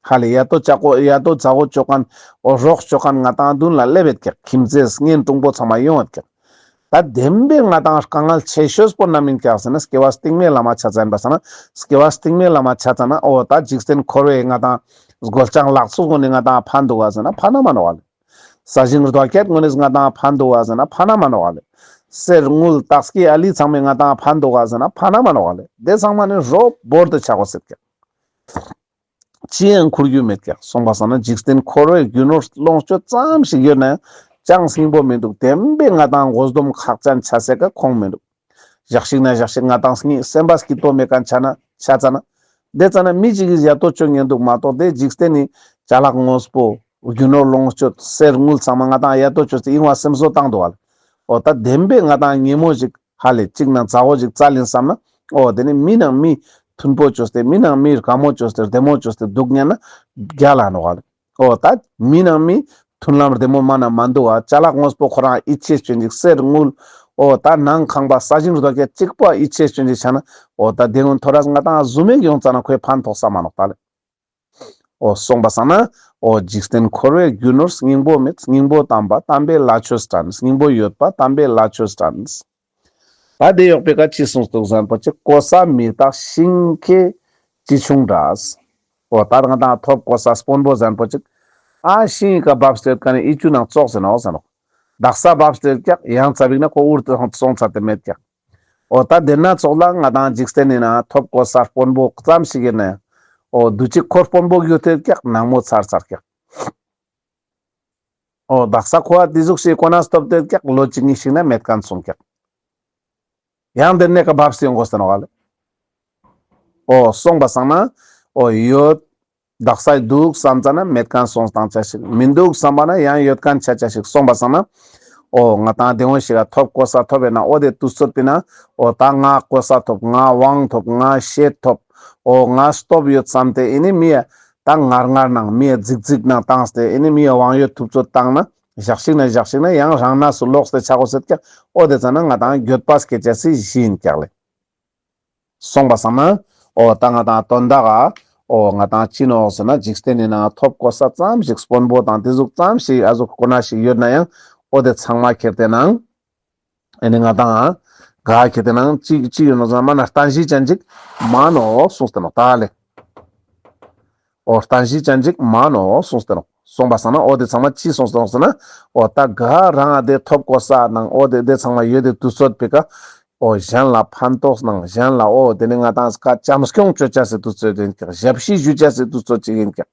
ཧ་ལེ་ཡ་ཏོ་ཅག་པོ་ཡ་ཏོ་ཛ་བོ་ཅོ་མཁན་འོ་རོགས་ཅོ་མཁན་ང་དང་མདུན་ལ་སླེབས་ཡོད་ཀྱག། ཁྱིམ་མཚེས་གཉེན་དྲུང་པོ་ཚང་མ་ཡོང་ཡོད་ཀྱག། ད་ ད་བདེན་པའི་ང་དང་དཀའ་ངལ་ཆེ་ཤོས་པོ་ནམ་ཡིན་ཀྱག་ཟེར་ན་སྐྱེ་བ་སྟིང་མའི་ལམ་མ་ཆ་ཙ་ཡིན་པ་སང་ན། སྐྱེ་བ་སྟིང་མའི་ལམ་མ་ཆ་ཙ་ན་འོ་ད་འཇིག་རྟེན་འཁོར་བའི་ང་དང་སྒོ་ལྕང་ལག་ཚུགས་ཀུན་ནི་ང་དང་ཕན་འདུག་ག་ཟེར་ན་ཕན་ན་མ་ནོག་ག་ལེ། ས་ཞིང་རྡོ་སྐྱེད་ཀུན་ནི་ང་དང་ཕན་འདུག་ག་ཟེར་ན་ཕན་ན་མ་ནོག་ག་ལེ། གསེར་དངུལ་སྟག་གི་ཨ་ལི་ཚང་མའི་ང་དང་ཕན་འདུག་ག་ཟེར་ན་ཕན་ན་མ་ནོག་ག་ལེ། དེ་ཚང་མ་ནི་རོ་བོར་དུ་ཆག་གོ་ཟེར་ཀྱག་ཅི་ཡང་འཁུར་རྒྱུ་མེད་ཀྱག་སོང་པ་སང་ན་འཇིག་རྟེན་འཁོར་བའི་རྒྱུ་ནོར་ལོངས་སྤྱོད་ཙམ་ཞིག་ཡོད་ན་ཡང་ཅང་སྙིང་པོ་མི་འདུག་བདེན་པའི་ང་དང་དགོས་འདོམས་ཁག་ཅན་ཆ་སེ་ཀ་ཁོང་མི་འདུག་ཞག་ཞིག་ན་ཞག་ཞིག་ང་དང་སྙིང་སེམས་པ་སྐྱིད་པོ་མེད་མཁན་ཆ་ན་ཆ་ཙ་ན། དེ་ཙ་ན་མི་ཅིག་གིས་ཡ་ཏོ་ཅོ་ཉན་འདུག་མ་གཏོགས་དེ་འཇིག་རྟེན་ནི་ཅ་ལག་དངོས་པོ་རྒྱུ་ནོར་ལོངས་སྤྱོད་གསེར་དངུལ་ཚང་མ་ང་དང་ཡ་ཏོ་ཅོས་ཏེ་ཨིན་བ་སེམས་གསོ་བཏང་འདུག་ག་ལེ། འོ་ད་བདེན་པའི་ང་དང་ཉེ་མོ་ཞིག་ཧ་ལས་གཅིག་ནང་མཛའ་བོ་ཞིག་བཙལ་ཡིན་བསམ་ན། འོ་དེ་ནི་མི་ནང་མི་མཐུན་པོ་བཅོས་ཏེ་མི་ནང་མི་དགའ་མོ་བཅོས་ཏེ་བདེ་མོ་བཅོས་ཏེ་འདུག་ཉན་ན་རྒྱལ་ལ་ནོག་ག་ལེ། འོ་ད་མི་ནང་མི་མཐུན་ལམ་བདེ་མོ་མ་ན་མ་འདུག་ག་ཅ་ལག་དངོས་པོ་ཁོ་རང་ཡིད་ཆེས་ཅན་ཅིག་གསེར་དངུལ། འོ་ད་ནང་ཁང་པ་ས་ཞིང་རྡོ་སྐྱེད་གཅིག་པོ་ཡིད་ཆེས་ཅན་ཅིག་ཆ་ན། འོ་ད་དེ་ཀུན་ཐོ་རས་ང་དང་ཟུ་མེག་ཡོང་ཙ་ན་ཁོའི་ཕན་ཐོགས་ས་མ་ནོག་ད་ལེ། འོ་སོང་པ་སང་ན། འོ་འཇིག་རྟེན་འཁོར་བའི་རྒྱུ་ནོར་སྙིང་པོ་མེད། སྙིང་པོ་དམ་པ་དམ་པའི་བླ་ཆོས་དྲན། སྙིང་པོ་ཡོད་པ་དམ་པའི་བླ་ཆོས་དྲན། ད་དེ་ཡོག་པའི་ཀ་ཅི་གསུངས་འདུག་ཟེར་ན་པོ་ཅིག་གོ་ས་མི་རྟག་ཤིང་ཁའི་ཅི་ཆུང་འདྲ། འོ་ད་ང་དང་ཐོབ་གོ་ས་དཔོན་པོ་ཟེར་ན་པོ་ཅིག་ཨ་ཤིང་ཀ་བབས་ཏེ་ཡོད་ཀ་ནི་ཨི་ཅུ་ནང་ཙོགས་ཟེར་ནོག་ཟེར་ནོག་དག་ས་བབས་ཏེ་ཡོད་ཀྱག་ཡང་ཙ་བིག་ན་ཁོ་འུར་དུ་སོང་ཚར་ཏེ་མེད་ཀྱག་འོ་ད་དེ་ན་ཙོགས་ལ་ང་དང་འཇིག་རྟེན་ནི་ན་ཐོབ་གོ་ས་དཔོན་པོ་ཙམ་ཞིག་ཡིན་ན་ཡང་། འོ་དུ་ཅིག་ཁོ་དཔོན་པོ་གྱུར་ཏེ་ཡོད་ཀྱག་ནང་མོ་ཚར་ཚར་ཀྱག་འོ་དག་ས་ཁོ་ཨ་དེ་ཟུག་ཞིག་གོ་ན་སྟོབས་ཏེ་ཡོད་ཀྱག་ལོ་གཅིག་གཉིས་ཤིག་ན་མེད་མཁན་སོང་ཀྱག་ཡང་དེ་ནས་ཀ་བབས་ཏེ་ཡོང་དགོས་ཟེར་ནོག་ག་ལེ། འོ་སོང་པ་སང་ན། འོ་ཡོད། དག་ས་འདུག་བསམ་ཙ་ན་མེད་མཁན་སོང་སྟངས་ཆ་ཞིག་མི་འདུག་བསམ་པ་ན་ཡང་ཡོད་མཁན་ཆ་ཆ་ཞིག་སོང་པ་སང་ན། འོ་ང་དང་དེ་འོ་ཞིག་ལ་ཐོབ་གོ་ས་ཐོབ་པས་ན་འོ་དེ་དུས་ཚོད་པས་ན། འོ་ད་ང་གོ་ས་ཐོབ། ང་དབང་ཐོབ། ང་ཤེད་ཐོབ། འོ་ང་སྟོབས་ཡོད་བསམ་སྟེ་ཨེ་ནི་མི་ཡ་ད་ངར་ངར་ནང་མི་ཡ་རྫིག་རྫིག་ནང་བཏང་སྟེ་ཨེ་ནི་མི་ཡ་དབང་ཡོད་ཐུབ་ཚོད་བཏང་ན་ཞག་ཞིག་ན་ཞག་ཞིག་ན་ཡང་རང་ན་སུ་ལོག་སྟེ་ཆ་གོ་ཟེར་ཀྱག་འོ་དེ་ཙ་ན་ང་དང་འགྱོད་པ་སྐྱེ་ཆ་སི་གཞི་ཡིན་ཀྱག་ལེ། སོང་པ་སང་ན། འོ་ད་ང་དང་དོན་དག་ག་འོ་ང་དང་ཅི་ནོག་ཟེར་ན་འཇིག་རྟེན་ནི་ནང་ཐོབ་གོ་ས་ཙམ་ཞིག་དཔོན་པོ་དང་དེ་ཟུག་ཙམ་ཞིག་ཨ་ཟུག་གོ་ན་ཞིག་ཡོད་ན་ཡང་འོ་དེ་ཚང་མ་ཁྱེར་ཏེ་ནང་། ཨེ་ནི་ང་དང་ག་ཁྱེར་ཏེ་ནང་ཅི་ཅི་ཡོད་ནོག་ཟེར་ན་མ་ན་རྟེན་གཞི་ཅན་ཅིག་མ་ནོག་གསུངས་ཏེ་ནོག་ད་ལེ། འོ་རྟེན་གཞི་ཅན་ཅིག་མ་ནོག་གསུངས་ཏེ་ནོག་སོང་པ་སང་ན་འོ་དེ་ཚང་མ་ཅི་སོང་སྟེ་ནོག་ཟེར་ན། འོ་ད་ག་རང་ཨ་དེ་ཐོབ་གོ་ས་ནང་འོ་དེ་དེ་ཚང་མ་ཡོད་དེ་དུས་ཚོད་པའི་ཀ་འོ་གཞན་ལ་ཕན་ཐོགས་ནང་གཞན་ལ་འོ་དེ་ནི་ང་དང་ཀ་བྱམས་སྐྱོང་བཅོ་ཆ་སི་དུས་ཚོད་ཡིན་ཀྱག་ཞབས་ཕྱི་ཞུ་ཆ་སི་དུས་ཚོད་ཅིག་ཡིན་ཀྱག་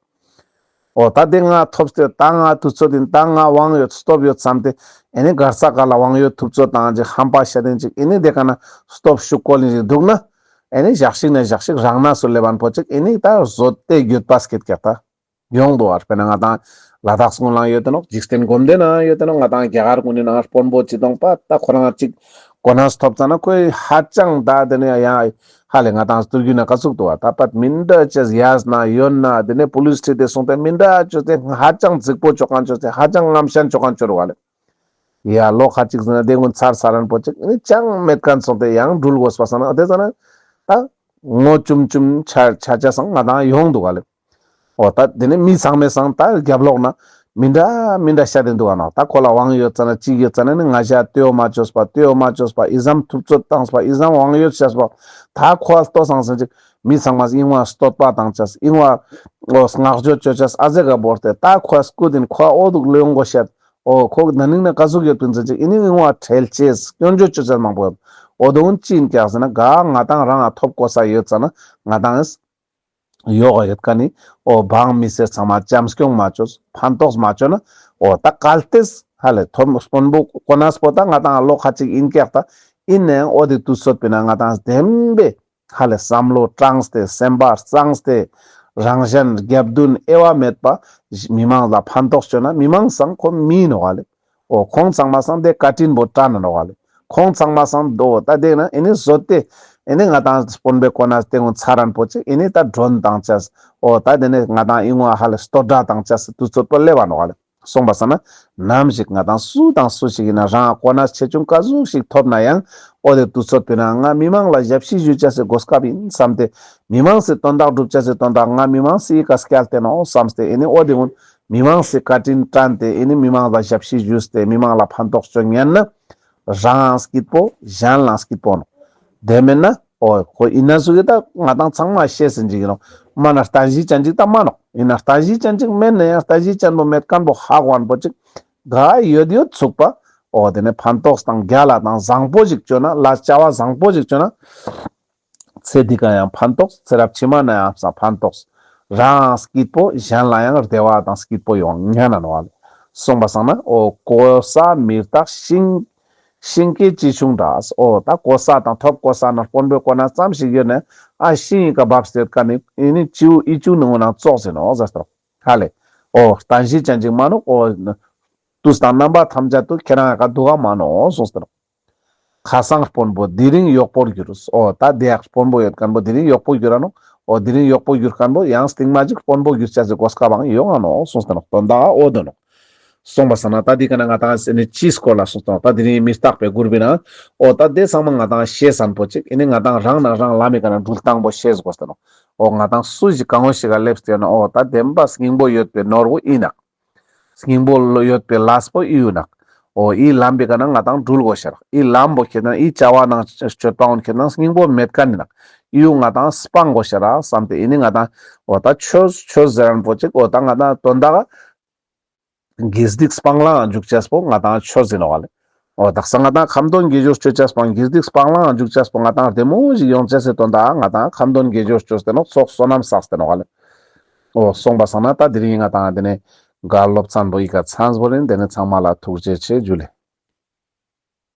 འོ་ད་དེ་ང་ཐོབ་སྟེ་ད་ང་དུས་ཚོད་ཡིན་ད་ང་དབང་ཡོད་སྟོབས་ཡོད་བསམ་སྟེ་ཨེ་ནི་གར་ས་ག་ལ་དབང་ཡོད་ཐུབ་ཚོད་དང་ཅིག་ཧམ་པ་བཤད་དེན་ཅིག་ཨེ་ནི་དེ་ཀ་ན་སྟོབས་ཤུགས་བཀོལ་ནི་ཅིག་འདུག་ན། ཨེ་ནི་ཞག་ཞིག་ན་ཞག་ཞིག་རང་ན་སུ་ལེབ་བན་པོ་ཅིག་ཨེ་ནི་ད་བཟོད་དེ་འགྱོད་པ་སྐྱེད་ཀྱག་ད། ཡོང་འདུག་བ། དཔེར་ན་ང་དང་ལ་དྭགས་སུ་ལའང་ཡོད་དེ་ནོག་འཇིག་རྟེན་སྒོམ་སྡེ་ནའང་ཡོད་དེ་ནོག་ང་དང་རྒྱ་གར་ཀུན་ནི་ནང་དཔོན་པོ་ཅི་དང་པ་ད་ཁོ་རང་ཅིག་གོ་གནས་ཐོབ་ཙ་ན་ཁོའི་ཧ་ཅང་ད་དེ་ནི་ཡང་ཧ་ལས་ང་དང་སྟོད་རྒྱུད་ན་ག་ཟུག་འདུག་བ། ད་པད་མི་འདྲ་ཅེས་ཡས་ན་ཡོད་ན་དེ་ནི་པུ་ལིས་ཁྲིད་དེ་སོང་སྟེ་མི་འདྲ་ཅོས་ཏེ་ཧ་ཅང་རྫིག་པོ་ཅོ་མཁན་ཅོས་ཏེ་ཧ་ཅང་རྔམ་ཤན་ཅོ་མཁན་ཅོ་རུ་བ་ལེ། ཡ་ལོ་ཁ་ཅིག་ཟིན་ན་དེ་ཀུན་ཚར་ཚར་རན་པོ་ཅིག་ཨེ་ནི་ཅང་མེད་མཁན་སོང་སྟེ་ཡང་འགྲུལ་དགོས་པ་སང་ན་དེ་ཙ་ན་ད་ངོ་བཅུམ་བཅུམ་ཆ་ཆ་ཆ་སང་ང་དང་ཡོང་འདུག་ག་ལེ། འོ་ད་དེ་ནི་མི་ཚང་མའི་སང་ད་རྒྱབ་ལོག་ན་མི་འདྲ་མི་འདྲ་བཤད་དེ་འདུག་ག་ནོག་ད་ཁོ་ལ་དབང་ཡོད་ཙ་ན་ཅིག་ཡོད་ཙ་ན་ནི་ང་ཞ་ལྟོས་མ་བཅོས་པ་ལྟོས་མ་བཅོས་པ་ཨི་ཙམ་ཐུབ་ཚོད་བཏང་པ་ཨི་ཙམ་དབང་ཡོད་བཤད་པ་ད་ཁོ་ལ་ལྟོས་སང་སང་ཅིག་མི་ཚང་མ་ཨིན་བ་བསྟོད་པ་བཏང་ཆས་ཨིན་བ་འོ་བསྔགས་བརྗོད་བཅོ་ཆས་ཨ་ཟེ་ག་བོར་ཏེ་ད་ཁོ་སྐུ་དིན་ཁོ་འོ་འདུག་ལོས་ཡོང་དགོས་བཤད། འོ་ཁོ་ན་ནིང་ན་ག་ཟུག་ཡོད་པིན་ཟེར་ཅིག་ཨེ་ནི་ཨིན་བ་ཁྲེལ་ཆེས་སྐྱོན་བརྗོད་བཅོ་ཆས་མང་པོ་ཡོད། འོ་དོ་ཀུན་ཅི་ཡིན་ཀྱག་ཟེར་ན་ག་ང་དང་རང་ང་ཐོབ་གོ་ས་ཡོད་ཙ་ན་ང་དང་ཡོག་ཡོད་ཀ་ནི་འོ་འབངས་མི་སེར་ཚང་མ་བྱམས་སྐྱོང་མ་བཅོས་ཕན་ཐོགས་མ་བཅོས་ན་འོ་ད་གལ་ཏེས་ཧ་ལས་ཐོབ་དཔོན་པོ་གོ་གནས་པོ་ད་ང་དང་ལོ་ཁ་ཅིག་ཡིན་ཀྱག་ད་ཡིན་ནའང་འོ་དེ་དུས་ཚོད་པིན་ན་ང་དང་བདེན་པའི་ཧ་ལས་བསམ་བློ་དྲངས་ཏེ་སེམས་པ་གཙང་སྟེ་རང་གཞན་རྒྱབ་མདུན་དབྱེ་བ་མེད་པ་མི་མང་ལ་ཕན་ཐོགས་བཅོས་ན་མི་མང་སང་ཁོ་མི་ནོག་ག་ལེ། འོ་ཁོང་ཚང་མ་སང་དེ་བཀའ་དྲིན་པོ་དྲན་ན་ནོག་ག་ལེ། ཁོང་ཚང་མ་སང་དོ་ད་དེ་ན་ཨེ་ནི་བཟོད་དེ་ཨེ་ནི་ང་དང་དཔོན་པོའི་གོ་གནས་དེ་ཀུན་ཚར་རན་པོ་ཅིག་ཨེ་ནི་ད་མགྲོན་བཏང་ཆས་འོ་ད་དེ་ནི་ང་དང་ཨིན་བ་ཧ་ལས་བསྟོད་སྒྲ་བཏང་ཆས་དུས་ཚོད་པོ་སླེབ་བ་ནོག་ག་ལེ། སོང་པ་སང་ན་ནམ་ཞིག་ང་དང་སུ་དང་སུ་ཞིག་ཡིན་ན་རང་གོ་གནས་ཆེ་ཆུང་ག་ཟུག་ཞིག་ཐོབ་ན་ཡང་འོ་དེ་དུས་ཚོད་པིན་ན་ང་མི་མང་ལ་ཞབས་ཕྱི་ཞུ་ཆ་སི་གོ་སྐབས་ཡིན་བསམ་སྟེ་མི་མང་སི་དོན་དག་སྒྲུབ་ཆ་སི་དོན་དག་ང་མི་མང་སི་ཡི་ག་སྐྱལ་ཏེ་ནོག་བསམ་སྟེ་ཨེ་ནི་འོ་དེ་ཀུན་མི་མང་སི་བཀའ་དྲིན་དྲན་ཏེ་ཨེ་ནི་མི་མང་ལ་ཞབས་ཕྱི་ཞུས་ཏེ་མི་མང་ལ་ཕན་ཐོགས་བཅོ་ཉན་ན་ རང་སྐྱིད་པོ་གཞན་ལའང་སྐྱིད་པོ་ནོག། དེ་མེན་ན་འོ་ཁོ་ཡིན་ན་ཟུག་གི་ད་ང་དང་ཚང་མ་ཤེས་ཟིན་ཅིག་ཡིན་ནོག། མ་ན་རྟ་ཞིག་ཅན་ཅིག་ད་མ་ནོག། ཡིན་ན་རྟ་ཞིག་ཅན་ཅིག་མེན་ན་ཡང་རྟ་ཞིག་ཅན་པོ་མེད་མཁན་པོ་ཧ་གོ་མཁན་པོ་ཅིག་ག་ཡོད་ཡོད་ཚུགས་པ། འོ་དེ་ནས་ཕན་ཐོགས་དང་རྒྱལ་ལ་དང་བཟང་པོ་ཞིག་བཅོ་ན་ལ་བྱ་བ་བཟང་པོ་ཞིག་བཅོ་ན། ཚེ་འདི་ཀ་ཡང་ཕན་ཐོགས། ཚེ་རབས་ཕྱི་མ་ན་ཡང་ཕན་ཐོགས། རང་སྐྱིད་པོ་གཞན་ལ་ཡང་བདེ་བ་དང་སྐྱིད་པོ་ཡོང་ཉན་ན་ནོག་ལེ། གསུངས་པ་སང་ན་འོ་གོ་ས་མི་རྟག་ཤིང་ཤིང་སྐྱེས་ཅི་བྱུང་འདྲ། འོ་ད་གོ་ས་དང་ཐོབ་གོ་ས་ན་དཔོན་པོའི་གོ་ན་ཙམ་ཞིག་ཡོད་ན་ཨ་ཤིང་ཡི་ཀ་བབས་ཏེ་ཡོད་མཁན་ནི་ཨི་ནི་ཅིའུ་ཨི་ཅུ་ནི་འོ་ན་ཙོགས་ཟེར་ནོག་ཟེར་ཏེ་ནོག་ཧ་ལེ། འོ་རྟ་ཞིག་ཅན་ཅིག་མ་ནོག། འོ་དུས་དང་རྣམ་པ་ཐམས་ཅད་དུ་ཁྱེད་རང་ཡ་ཀ་འདུག་ག་མ་ནོག་གསུངས་ཏེ་ནོག། ཁ་སང་དཔོན་པོ་དེ་རིང་གཡོག་པོར་གྱུར། འོ་ད་དེ་ཡག་དཔོན་པོ་ཡོད་མཁན་པོ་དེ་རིང་གཡོག་པོ་གྱུར་ར་ནོག། འོ་དེ་རིང་གཡོག་པོ་གྱུར་མཁན་པོ་ཡང་སྟིང་མ་ཅིག་དཔོན་པོ་གྱུར་ཆ་སི་གོ་སྐབས་བང་ཡོང་ང་ནོག་གསུངས་ཏེ་ནོག། དོན་དག་འོ་དོ་ནོག། གསུངས་པ་སང་ན་ད་དེ་ཀ་ན་ང་དང་ཨི་ནི་ཅིའི་སྐོར་ལ་གསུངས་ཏེ་ནོག། ད་དེ་རིང་མི་རྟག་པའི་མགུར་པའི་ནང་འོ་ད་དེ་ཚང་མ་ང་དང་ཤེས་ཟིན་པོ་ཅིག་ཨི་ནི་ང་དང་རང་ནང་རང་ལམ་མི་ཀ་ན་འགྲུལ་སྟངས་པོ་ཤེས་དགོས་ཏེ་ནོག། འོ་ང་དང་སུ་ཞིག་གང་བོ་ཞིག་ག་སླེབས་ཏེ་ཡོད་ན་འོ་ད་བདེན་པ་སྙིང་པོ་ཡོད་པའི་ནོར་བུ་ཨིན་ནོག། སྙིང་པོ་ཡོད་པའི་ལས་པོ་ཨི་ཡོད་ནོག། འོ་ཨི་ལམ་པའི་ཀ་ན་ང་དང་འགྲུལ་དགོས་ཤེས་རག། ཨི་ལམ་པོ་ཁྱེད་ན་ཨི་བྱ་བ་ནང་སྤྱོད་པ་འོན་ཁྱེད་ན་སྙིང་པོ་མེད་མཁན་ནི་ནོག། ཨི་ཡུ་ང་དང་སྤང་དགོས་ཤེས་རག་བསམ་སྟེ་ཨི་ནི་ང་དང་འོ་ད་ཆོས་ཆོས་ཟེར་མཁན་པོ་ཅིག་འོ་ད་ང་དང་དོན་དག་དགེ་སྡིག་སྤང་བླང་འཇུག་ཅེས་པོ་ང་དང་ཆོས་ཟེར་ནོག་ལེ། འོ་དག་ས་ང་དང་ཁ་འདོན་དགེ་སྦྱོར་སྤྱོད་ཅེས་པོ་དགེ་སྡིག་སྤང་བླང་འཇུག་ཅེས་པོ་ང་དང་བདེ་མོ་ཞིག་ཡོང་ཅེས་སི་དོན་དག་ང་དང་ཁ་འདོན་དགེ་སྦྱོར་སྤྱོད་དེ་ནོག། ཚོགས་བསོད་ནམས་བསགས་ཏེ་ནོག་ལེ། འོ་གསུངས་པ་སང་ན་ད་དེ་རིང་ང་དང་དེ་ནས་ག་སློབ་ཚན་པོ་ཨི་ཀ་ཚང་བོ་ཡིན། དེ་ནས་ཚང་མ་ལ་ཐུགས་རྗེ་ཆེ་ཇུ་ལེ།